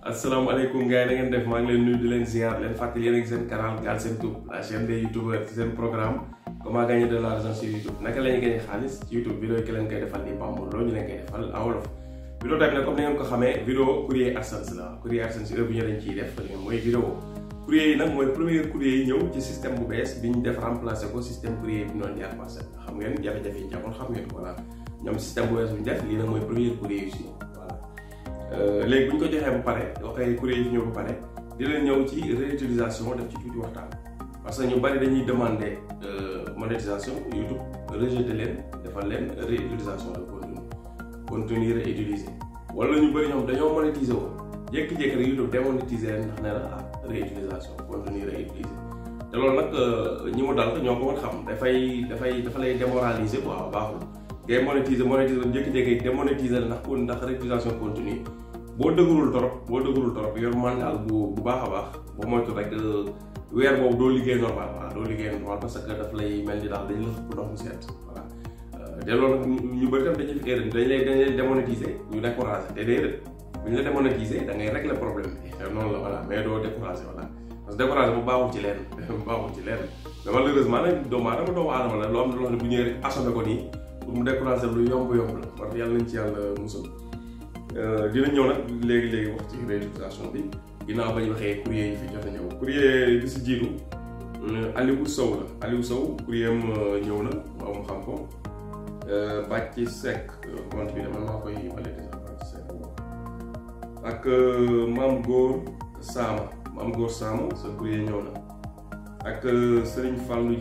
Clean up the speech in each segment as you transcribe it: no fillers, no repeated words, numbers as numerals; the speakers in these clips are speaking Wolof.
asalaamaaleykum gars yi na ngeen def maa ngi leen nuyu di leen ziar leen fàttali yéen ak seen canal Galsen Tube la chaîne des youtubeurs ci seen programme comment gagner de l'argent sur YouTube naka la ñuy gagner xaalis ci YouTube vidéo yi ki leen koy defal di Bamboul loolu ñu leen koy defal en wolof. vidéo tamit nag comme ni ngeen ko xamee vidéo courrier AdSense la courrier AdSense heure bu ñu dañ ciy def mooy vidéo courrier yi nag mooy premier courrier yi ñëw ci système bu bees bi ñu def remplacer ko système courrier bi noonu jaar parcelle xam ngeen jafe-jafe yi jàppoon xam ngeen voilà ñoom système bu bees bu ñu def lii nag mooy premier courrier yu si léegi bu ñu ko joxee ba pare waxee courrier yi ñëw ba pare di leen ñëw ci réutilisation def ci tuuti waxtaan parce que ñu bari dañuy demander monétisation YouTube rejeté leen defal leen réutilisation de contenu réutilisé wala ñu bari ñoom dañoo monétiser woon jékki-jékki rek YouTube démonétiser leen ndax ne la réutilisation contenu réutilisé te loolu nag ñi mu dal ñoo ko war xam dafa lay démoraliser quoi baaxul ngay monétiser jékki-jékki démonétiser la ndax réutilisation contenu boo dëgërul torop yor mental bu baax a baax boo moytu rek weer boobu doo liggéey normal voilà doo liggéey normal parce que daf lay mel ni daal dañu la ëpp ndox mu seet voilà te loolu ñu bëri tam dañuy fi erreur dañ lay démonétiser ñu décourager te déedéet bu ñu la démonétiser da ngay régler problème bi noonu la voilà mais doo décourager voilà parce que décourager bu baaxul ci leen mais malheureusement nag doomu aadama la loo xam ne bu ñëwee rek assommé ko nii pour mu décourager lu yomb la war yàlla nañ ci yàlla musal dina ñëw nag léegi wax ci réutilisation bi ginnaaw ba ñu waxee courrier yi fi jot a ñëw courrier bi si jiitu Aliou Sow la Aliou Sow courrier am ñëw na mu xam ko Bàcci Seck compte bi dama maa koy validé sax Bàcci Seck ak Maam Góor Saama sa courrier ñëw na ak Serigne Fallou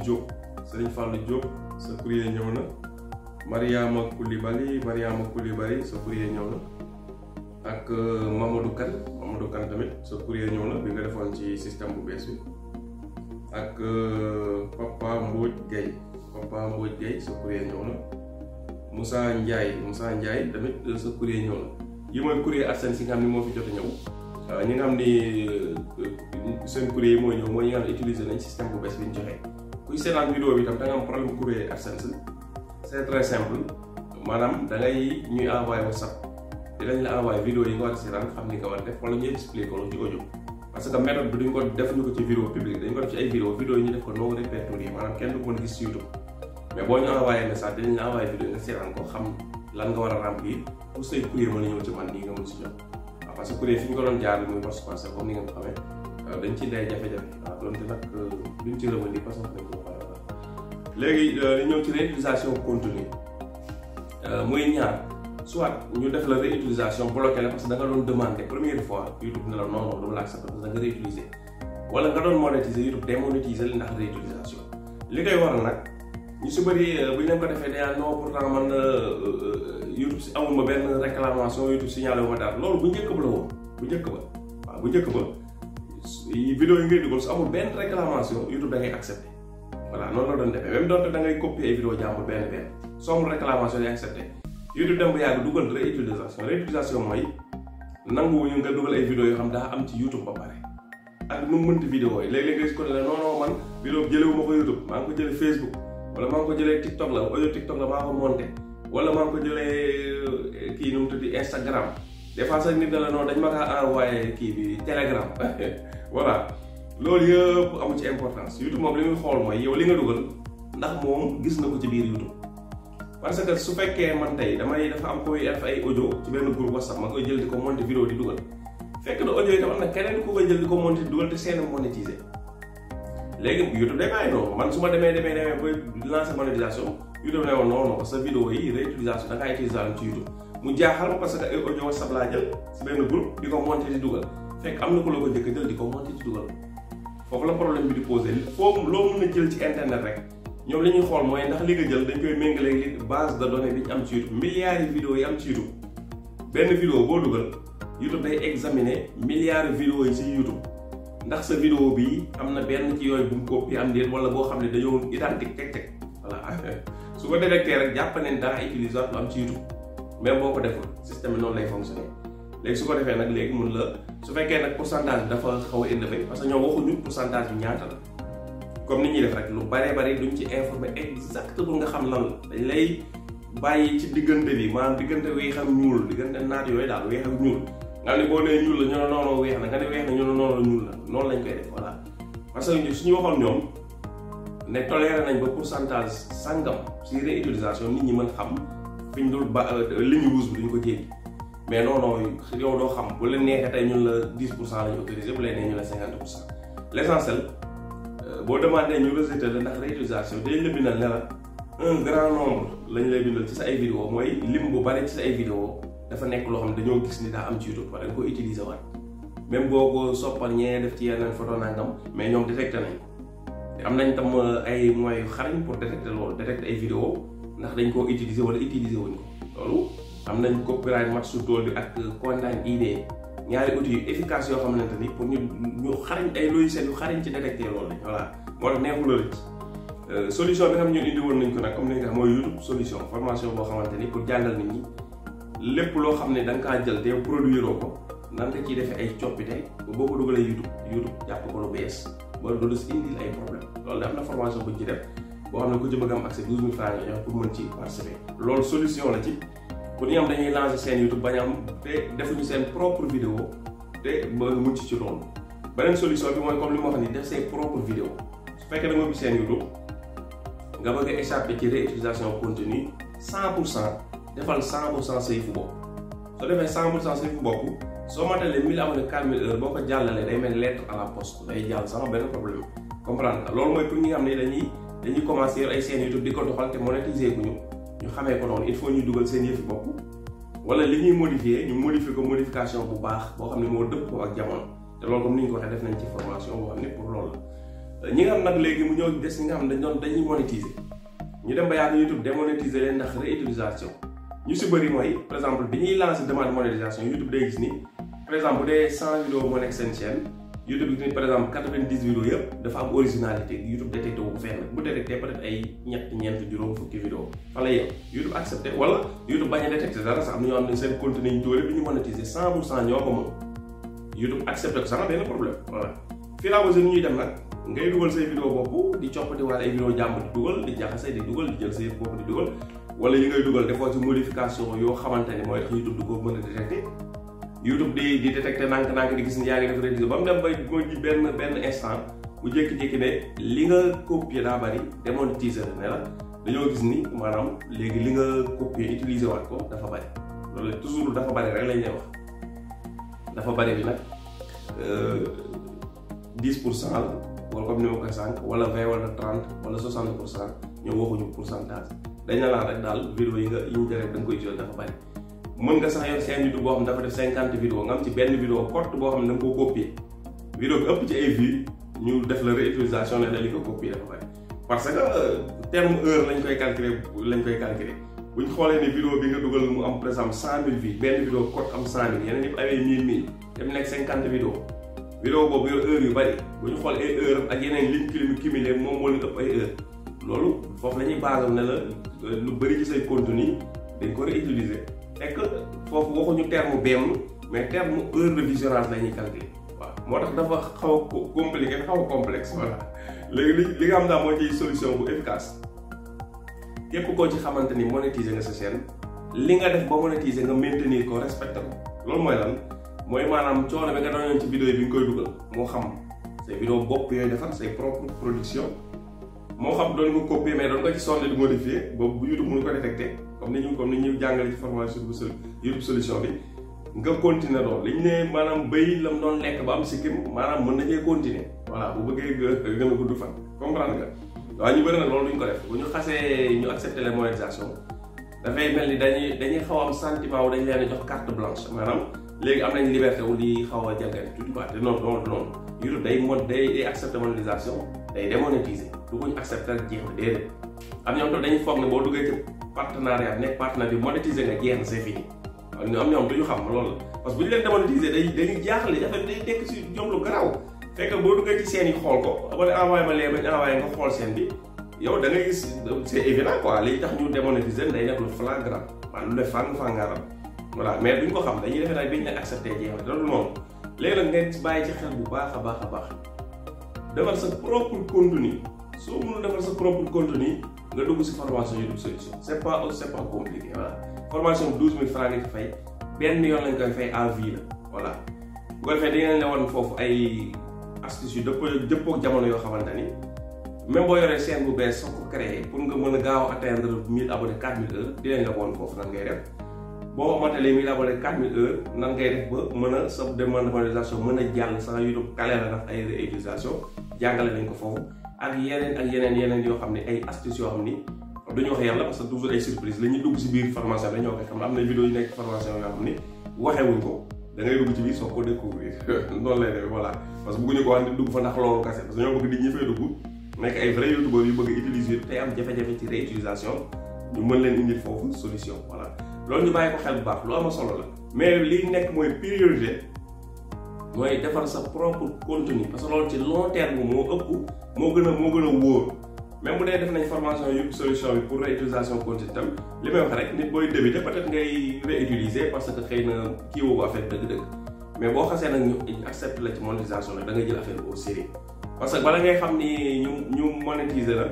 Diop sa courrier ñëw na Mariama Koulibaly sa courrier ñëw na ak Mamadou Kane tamit sa courrier ñëw na bi nga defoon ci système bu bees bi ak Papa Mbodj Gueye sa courrier ñëw na Moussa Ndiaye tamit sa courrier ñëw na yi mooy courrier AdSense yi nga xam ni moo fi jot a ñëw ñi nga xam ni seen courrier yi mooy ñëw mooy ñi nga xam ne utiliser nañ système bu bees bi ñu joxe kuy seetaan vidéo bi tam da nga am problème courrier AdSense c'est très simple maanaam da ngay ñuy envoyé WhatsApp dinañ la envoyé vidéo yi nga war a seetaan xam ni nga war a def wala ñu expliqué ko ci audio parce que méthode bi duñ ko defuñu ko ci vidéo publique dañ ko def ci ay vidéo yi ñu def ko non répertorié maanaam kenn du ko mën a gis ci YouTube mais boo ñu envoyé message dinañ la envoyé vidéo nga seetaan ko xam lan nga war a remplir pour say courrier mën a ñëw ci man nii nga mën si jot waaw parce que courrier fi ñu ko doon jaar muy poste passé comme ni nga ko xamee dañ ci day jafe-jafe waaw donte nag duñ ci revenir parce que dañ ko pare léegi li ñëw ci réutilisation contenu muy ñaar soit ñu def la réutilisation bloqué la parce que da nga doon demandé première fois YouTube ne la non du la accepté parce que da nga réutiliser wala nga doon monétiser YouTube démonétiser la ndax réutilisation li koy waral nag ñu si bëri bu ñu leen ko defee dañaa non pourtant man YouTube si amul ma benn réclamation YouTube signalé wu ma dara loolu bu njëkk ba la woon bu njëkk ba vidéo yi ngay dugal su amul benn réclamation YouTube da ngay accepté voilà noonu la doon defee même donte da ngay copier ay vidéo jàmbur benn soo amul réclamation day accepté YouTube dem ba yàgg dugal réutilisation mooy nanguwuñu nga dugal ay vidéo yoo xam daa am ci YouTube ba pare ak nu mu mënti vidéo yi léeg-léeg nga gis ko ne la non man vidéo jëlewu ma ko YouTube maa ngi ko jëlee Facebook wala maa ngi ko jëlee TikTok la audio TikTok la maa ko monté wala maa ngi ko jëlee kii nu mu tuddi Instagram des fois sax nit la noonu dañ ma kaa envoyé kii bi Telegram voilà loolu yëpp amu ci importance YouTube moom li muy xool mooy yow li nga dugal ndax moom gis na ko ci biir YouTube parce que su fekkee man tey dafa am koy def ay audio ci benn groupe WhatsApp ma koy jël di ko monté vidéo di dugal fekk na audio yi tam am na keneen ku koy jël di ko monté di dugal te seen monétisé léegi YouTube day bàyyi noonu man su ma demee ba lancer monétisation YouTube ne woon non sa vidéo yi réutilisation da ngaa utiliser ci YouTube mu jaaxal ma parce que ay audio WhatsApp laa jël ci benn groupe di ko monté di dugal fekk am na ku la ko njëkk jël di ko monté di dugal foofu la problème bi di posé foofu loo mën a jël ci internet rek ñoom li ñuy xool mooy ndax li nga jël dañ koy méngale li base de données bi ñu am ci YouTube milliards yi vidéo yi am ci YouTube benn vidéo boo dugal YouTube day examiner milliards vidéo yi ci YouTube ndax sa vidéo bi am na benn ci yooyu bu mu copie am déet wala boo xam ne dañoo identique teg voilà su ko détecté rek jàpp ne daa utiliser lu am ci YouTube même boo ko deful système bi noonu lay fonctionner léegi su ko defee nag léegi mun la su fekkee nag pourcentage bi dafa xaw a élevé parce que ñoom waxuñu pourcentage bi ñaata la comme ni ñuy def rek lu bari duñ ci informer exact bu nga xam lan la dañ lay bàyyi ci diggante bi maanaam diggante weex ak ñuul diggante naat yooyu daal weex ak ñuul nga ne boo nee ñuul la ñu ne noonu weex na nga ne weex na ñu ne noonu ñuul la noonu lañ koy def voilà parce que suñu waxoon ñoom ne toléré nañ ba pourcentage sangam si réutilisation nit ñi mën xam fi ñu dul ba ligne rouge bi duñ ko jéggi mais non yow doo xam bu leen neexee tey ñun la 10% la ñu autorisé bu leen nee ñu la 50% l'essentiel boo demandé ñu rejeté la ndax réutilisation day la bindal ne la un grand nombre lañ lay bindal ci sa ay vidéo mooy lim bu bari ci sa ay vidéo dafa nekk loo xam ne dañoo gis ni daa am ci YouTube wala dañ ko utiliser waat même boo ko soppal ñee def ci yeneen photo nangam mais ñoom détecté nañ te am nañ tam ay moyens yu xarañ pour détecter loolu détecter ay vidéo ndax dañ koo utiliser wala utiliser wuñ ko loolu am nañ copyright match su tool bi ak Content ID ñaari outils yu efficace yoo xamante ni pour ñu xarañ ay logiciels yu xarañ ci détecter loolu lañ voilà moo tax neexul la ci solution bi nga xam ñun indi woon nañ ko nag comme ni nga xam mooy YouTube solution formation boo xamante ni pour jàngal nit ñi lépp loo xam ne da nga kaa jël te yow produire ko nan nga ciy defee ay coppite ba boo ko dugalee YouTube jàpp ko lu bees ba du si indil ay problème loolu da am na formation bu ñu ci def boo xam ne ku ci bëgg am accès 12 000 francs nga jox pour mën ci participer loolu solution la ci pour ñu am dañuy lancer seen YouTube bañ am te defuñu seen propre vidéo te ba mucc ci loolu beneen solution bi mooy comme li ma wax ni def say propre vidéo su fekkee da nga ubbi seen YouTube nga bëgg a échapper ci réutilisation contenu 100% defal 100% sa yëfu bopp soo defee 100% sa yëfu bopp soo matalee 1000 abonnés 4000 heures boo ko jàllalee day mel lettre à la poste day jàll sama benn problème comprendre nga loolu mooy pour ñi nga xam ne dañuy commencer ay seen YouTube di ko doxal te monétiser ku ñu xamee ko noonu il faut ñu dugal seen yëfi bopp wala li ñuy modifier ñu modifier ko modification bu baax boo xam ne moo dëppoo ak jamono te loolu comme ni ñu ko waxee def nañ ci formation boo xam ne pour loolu la ñi nga xam nag léegi mu ñëw des ñi nga xam ne dañuy monétiser ñu dem ba yàgg YouTube démonétiser leen ndax réutilisation ñu si bëri mooy par exemple bi ñuy lancer demande monétisation YouTube day gis ni par exemple bu dee 100 vidéos moo nekk seen chaîne YouTube gis ni par exemple 90 vidéos yëpp dafa am originalité YouTube détecté wu ko fenn bu détecté peut-être ay ñeent juróom fukki vidéo fa lay yem YouTube accepté wala YouTube bañ a détecté dara sax am na ñoo xam ne seen contenu ñu jóore bi ñu monétiser 100% ñoo ko moom YouTube accepté ko sax benn problème voilà fii laa ni ñuy dem nag ngay dugal say vidéo bopp di coppati wala ay vidéo jàmm di dugal di jaxase di dugal di jël say bopp di dugal wala yi ngay dugal defoo ci modification yoo xamante ne mooy tax YouTube du ko mën a détecté YouTube di détecté nànk-nànk di gis ni yaa ngi def rédiger ba mu dem ba mooy ji benn instant bu jékki-jékki ne li nga copier daa bari démonétiser ne la dañoo gis ni maanaam léegi li nga copier utiliser waat ko dafa bari loolu toujours dafa bari rek lañ lay wax dafa bari bi nag 10% la wala comme ni ma koy sànq wala 20 wala 30 wala 60% ñoom waxuñu pourcentage dañ la rek daal vidéo yi ñu def da nga koy jël dafa bari mën nga sax yor seen YouTube boo xam dafa def 50 vidéo nga am ci benn vidéo courte boo xam ne da nga ko copier vidéo bi ëpp ci ay vues ñu def la réutilisation ne da li ko copier dafa bari parce que terme heure lañ koy calculer bu ñu xoolee ne vidéo bi nga dugal mu am par exemple 100 000 vues benn vidéo courte am 100 000 yeneen yëpp amee 1000 dem nekk 50 vidéo boobu yor heure yu bari bu ñu xool ay heure ak yeneen liñ cumulé moom moo leen ëpp ay heure loolu foofu la ñuy basé ne la lu bari ci say contenu dañ ko réutiliser et que foofu waxuñu terme BM mais terme heure de visionnage la ñuy calculer waaw moo tax dafa xaw a compliqué xaw a complexe voilà léegi li nga xam daal moo ciy solution bu efficace képp koo ci xamante ni monétiser nga sa chaîne li nga def ba monétiser nga maintenir ko respecté ko loolu mooy lan mooy maanaam coono bi nga doon ci vidéo bi nga koy dugal moo xam say vidéo bopp yooyu defar say propre production moo xam doon nga copier mais doon nga ci sonn di modifier boobu bu YouTube mënu ko détecté comme ni ñu jàngale ci formation bu YouTube solution bi nga continuer doon li ñu ne maanaam béy lam doon lekk ba am sikkim maanaam mën na cee continuer voilà bu bëggee gën a gudd fan comprendre nga waaye ñu bëri na loolu duñ ko def bu ñu xasee ñu accepter les monétisation dafay mel ni dañuy xaw am sentiment wu dañ leen a jox carte blanche maanaam léegi am nañ liberté wu di xaw a jàngale tuuti quoi te noonu YouTube day accepter monétisation day démonétiser du ko ñu accepter ak jeex na déedéet am ñoom tam dañuy foog ne boo duggee ci partenariat nekk partenaire bi monétiser nga jeex na c'est fini am ñoom duñu xam loolu la parce que bu ñu leen démonétiser dañuy jaaxle dafa day tekk si ñoom lu garaaw fekk boo duggee ci seen yi xool ko wala envoyé ma lee bañ envoyé nga xool seen bi yow da ngay gis c'est évident quoi li tax ñu démonétiser day nekk lu flagrant maanaam lu def fàngaaral voilà mais duñ ko xam dañuy defee nag biñ leen accepté jeex na loolu noonu léegi nag ngeen bàyyi ci xel bu baax a baax defar sa propre contenu soo mënul defar sa propre contenu nga dugg si formation YouTube solution c'est pas compliqué voilà formation 12 000 francs nga ci fay benn yoon lañ koy fay à vie la voilà bu ko defee dinañ la woon foofu ay astuces yu dëppoo jamono yoo xamante ni même boo yoree chaîne bu bees soo ko créé pour nga mën a gaaw atteindre 1000 abonnés 4000 heures dinañ la woon foofu nan ngay def boo matalee 1000 abonnés 4000 heures nan ngay def ba mën a sa demande de monétisation mën a jàll sa YouTube kale la nag ay réutilisation jàngale nañ ko foofu ak yeneen yoo xam ne ay astuces yoo xam ni duñu wax yàlla parce que toujours ay surprise la ñuy dugg si biir formation dañoo koy xam am na vidéo yu nekk formation yoo xam ni waxewuñ ko da ngay dugg ci biir soo ko découvrir noonu lay demee voilà parce que bëgguñu ko wax ni dugg fa ndax loolu kase parce que ñoo bëgg nit ñi fay dugg nekk ay vrai youtubeurs yu bëgg utiliser tey am jafe-jafe ci réutilisation ñu mën leen indil foofu solution voilà loolu ñu bàyyi ko xel bu baax lu am solo la mais li nekk mooy priorité mooy defar sa propre contenu parce que loolu ci long terme moo ëpp moo gën a wóor même bu dee def nañ formation yu solution bi pour réutilisation continue tam li may wax rek nit booy débuter peut-être ngay réutiliser parce que xëy na kii woo affaire dëgg-dëgg mais boo xasee nag ñu accepte la ci monétisation nag da ngay jël affaire au sérieux parce que bala ngay xam ni ñu monétiser la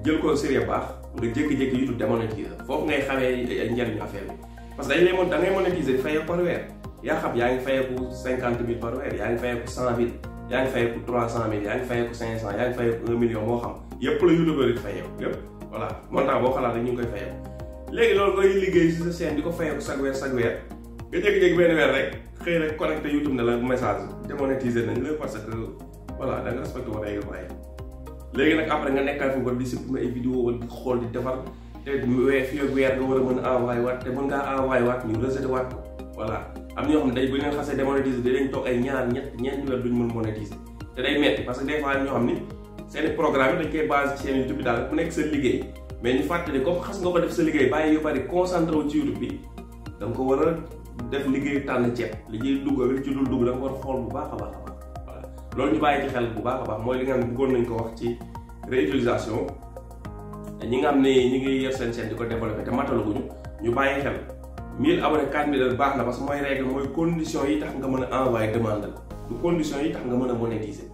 jël ko au sérieux baax nga jékki-jékki YouTube démonétiser foofu ngay xamee njariñu affaire bi parce que dañ lay da ngay monétiser fayeeku par weer yaa xam yaa ngi fayeeku 50 000 par weer yaa ngi fayeeku 100 000 yaa ngi fayeeku 300 000 yaa ngi fayeeku 500 yaa ngi fayeeku 1 million moo xam yëpp la youtubeur yi fayeeku yëpp voilà montant boo xalaat rek ñu ngi koy fayeeku léegi loolu ngay liggéey si sa chaîne di ko fayeeku chaque weer nga jékki-jékki benn weer rek xëy rek connecté YouTube ne la message démonétiser nañ la parce que voilà da nga respecté woon ay règles léegi nag après nga nekkaat fi war di supprimer ay vidéo wala di xool di defar te fii ak weer nga war a mën a envoyé waat te mën ngaa envoyé waat ñu rejeté waat ko voilà am ñoo xam ne day bu ñu leen xasee démonétiser dinañ toog ay ñeenti weer duñ mën monétiser te day metti parce que des fois ñoo xam ni seen programme yi dañ koy basé ci seen YouTube bi daal ku nekk sa liggéey mais ñu fàttali comme xas nga ko def sa liggéey bàyyi yu bari concentré wu ci YouTube bi da nga ko war a def liggéey tànn ceeb li ciy dugg ak li ci dul dugg da nga war a xool bu baax a baax voilà loolu ñu bàyyi ci xel bu baax a baax mooy li nga xam ne bëggoon nañ ko wax ci réutilisation ñi nga xam ne ñi ngi yor seen chaîne di ko développé te matalaguñu ñu bàyyi xel 1000 abonnés 4000 baax na parce que mooy règle mooy condition yi tax nga mën a envoyer demande du condition yi tax nga mën a monétiser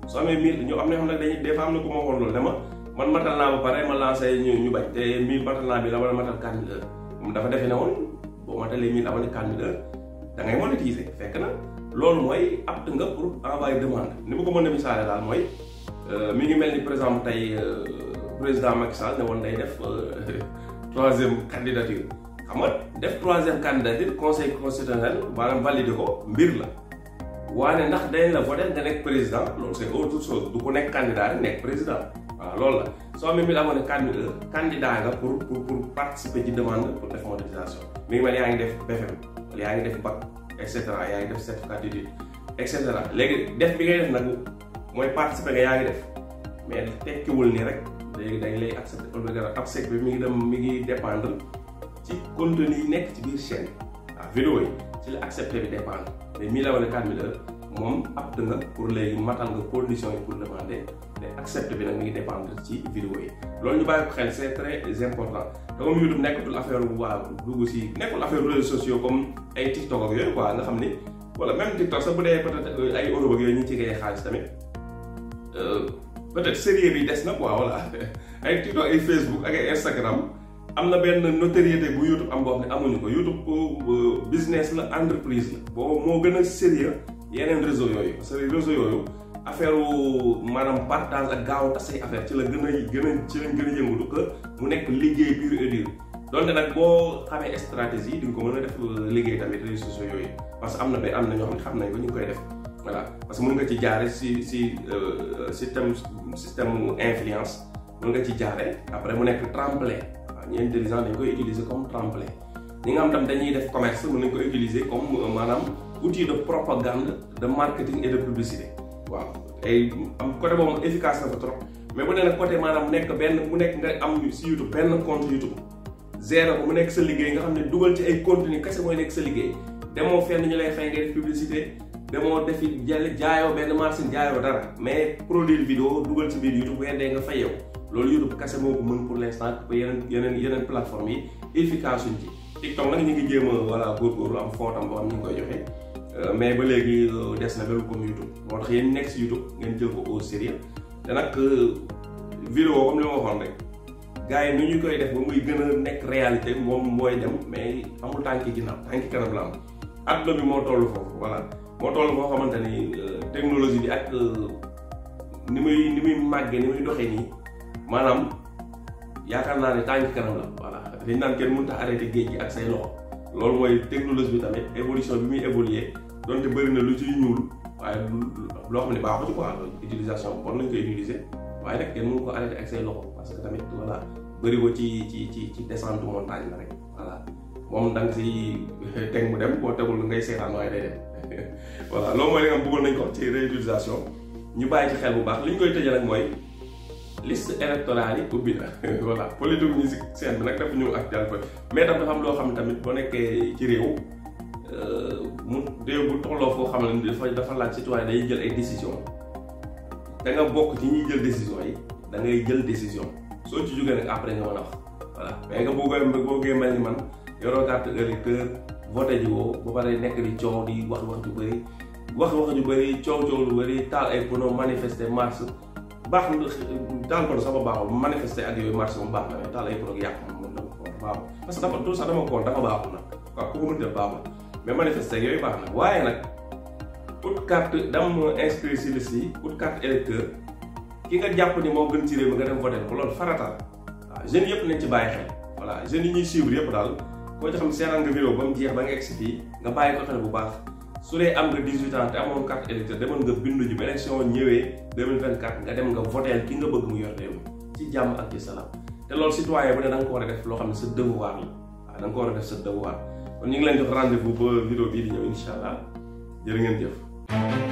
soo amee 1000 ñu am na xam ne dañuy des fois am na ku ma waxoon loolu dama man matal naa ba pare ma lancé ñu bañ te 1000 matal naa bi la wala matal 4000 heures moom dafa defe ne woon boo matalee 1000 abonnés 4000 heures da ngay monétiser fekk na loolu mooy apte nga pour envoyer demande ni ma ko mën a misaale daal mooy mi ngi mel ni par exemple tey président Macky Sall ne woon day def 3e candidature xam nga def 3e candidature conseil constitutionnel maanaam validé ko mbir la waane ndax dañ la voté nga nekk président loolu c'est autre chose du ko nekk candidat rek nekk président waaw loolu la soo amee 1000 abonnés candidat nga pour participer ci demande pour def monétisation mi ngi mel yaa ngi def BFM wala yaa ngi def bac et cetera yaa ngi def certificat d'études et cetera léegi def bi ngay def nag mooy participer nga yaa ngi def mais tekkiwul nii rek léegi dañ lay accepté bi mi ngi dépendre ci contenu yi nekk ci biir chaîne waaw vidéo yi ci la accepté bi dépendre mais 1000 abonnés 4000 heures moom apte nga pour léegi matal nga conditions yi pour demander mais accepté bi nag mi ngi dépendre ci vidéo yi loolu ñu bàyyi ko xel c'est très important te comme YouTube nekkatul affaire waa dugg si nekkul affaire réseaux sociaux comme ay TikTok ak yooyu quoi nga xam ni wala même TikTok sax bu dee peut-être ay Europe ak yooyu ñu ngi ci gagné xaalis tamit peut-être sérieux bi des na quoi voilà ay TikTok ay Facebook ak ay Instagram am na benn notoriété bu YouTube am boo xam ne amuñu ko YouTube business la entreprise la boo moo gën a sérieux yeneen réseau yooyu parce que réseau yooyu affaire maanaam partage ak gaaw tas say affaire ci la ci lañ gën a yëngu que mu nekk liggéey pur et dur donte nag boo xamee stratégie di nga ko mën a def liggéey tamit réseaux sociaux yooyu parce que am na ñoo xam ne xam nañ ko ñu ngi koy def voilà parce que mën nga ci jaare si système influence mën nga ci jaare après mu nekk tremplin waaw ñu intelligent dañ koy utiliser comme tremplin ñi nga xam tam dañuy def commerce mën nañ ko utiliser comme maanaam outil de propagande de marketing et de publicité waaw ay am côté boobu efficace na fa trop mais bu dee nag côté maanaam nekk mu nekk nga am si YouTube benn compte YouTube zéro ko mu nekk sa liggéey nga xam ne dugal ci ay contenu kese mooy nekk sa liggéey demoo fenn ñu lay fay nga def publicité demoo defi jaayoo benn marché jaayoo dara mais produire vidéo dugal ci biir YouTube weer dee nga fay yow loolu YouTube kese moo ko mën pour l'instant ko yeneen plateforme yi efficace suñ ci TikTok nag ñu ngi jéem a voilà góorgóorlu am footam boo xam ñu ngi koy joxe mais ba léegi des na melu comme YouTube moo tax yéen nekk si YouTube ngeen jël ko au sérieux te nag vidéo comme li ma waxoon rek gars yi nu ñu koy def ba muy gën a nekk réalité moom mooy dem mais amul tànki ginnaaw tànki kanam la am adduna bi moo toll foofu voilà moo toll foo xamante ni technologie bi ak ni muy màggee ni muy doxee nii maanaam yaakaar naa ne tànk kanam la voilà dañ naan kenn mënut a arrêté géej gi ak say loxo loolu mooy technologie bi tamit évolution bi muy évoluer donte bëri na lu ciy ñuul waaye loo xam ne baaxu ci quoi utilisation bon lañ koy utiliser waaye nag kenn mënu ko arrêté ak say loxo parce que tamit voilà bëri ko ci descente montagne la rek voilà moom da nga si teg mu dem boo tegul ngay seetaan waaye day dem voilà loolu mooy li nga bëggoon nañ ko ci réutilisation ñu bàyyi ci xel bu baax li ñu koy tëjee nag mooy liste électorale yi ubbi na voilà politique ñu si seen bi nag dafa ñëw actualité mais tam dafa am loo xam ne tamit boo nekkee ci réew mu réew bu tolloo foo xam ne dafa laaj citoyen day jël ay décision da nga bokk ci ñuy jël décision yi da ngay jël décision soo ci jógee nag après nga mën a wax voilà mais nga boogee mel ni man yoroo carte électeur voté ji woo ba pare nekk di coow di wax ju bëri wax ju bëri coow lu bëri taal ay pono manifester marche baax na taal pono sax ba baaxul manifester ak yooyu marche moom baax na mais taal ay pono yàq moom dafa baaxul parce que dafa tout sax dama ko dafa baaxul nag waaw ku ko mën def baaxul mais manifester yooyu baax na waaye nag ut carte dam inscrit si liste yi ut carte électeur ki nga jàpp ni moo gën ci réew mi nga dem voté ko loolu farata waaw jeunes yëpp nañ ci bàyyi xel voilà jeunes yi ñuy suivre yëpp daal koo ci xam seetaan nga vidéo ba mu jeex ba nga egsi fii nga bàyyi ko xel bu baax su dee am nga 18 ans te amoon carte électeur demoon nga bindu ji ba élection ñëwee 2024 nga dem nga voté ki nga bëgg mu yor réew mi ci jàmm ak ci salaam te loolu citoyen bu ne da nga ko war a def loo xam ne sa devoir la waaw da nga ko war a def sa devoir kon ñu ngi leen jox rendez-vous ba vidéo bii di ñëw incha allah jërë ngeen jëf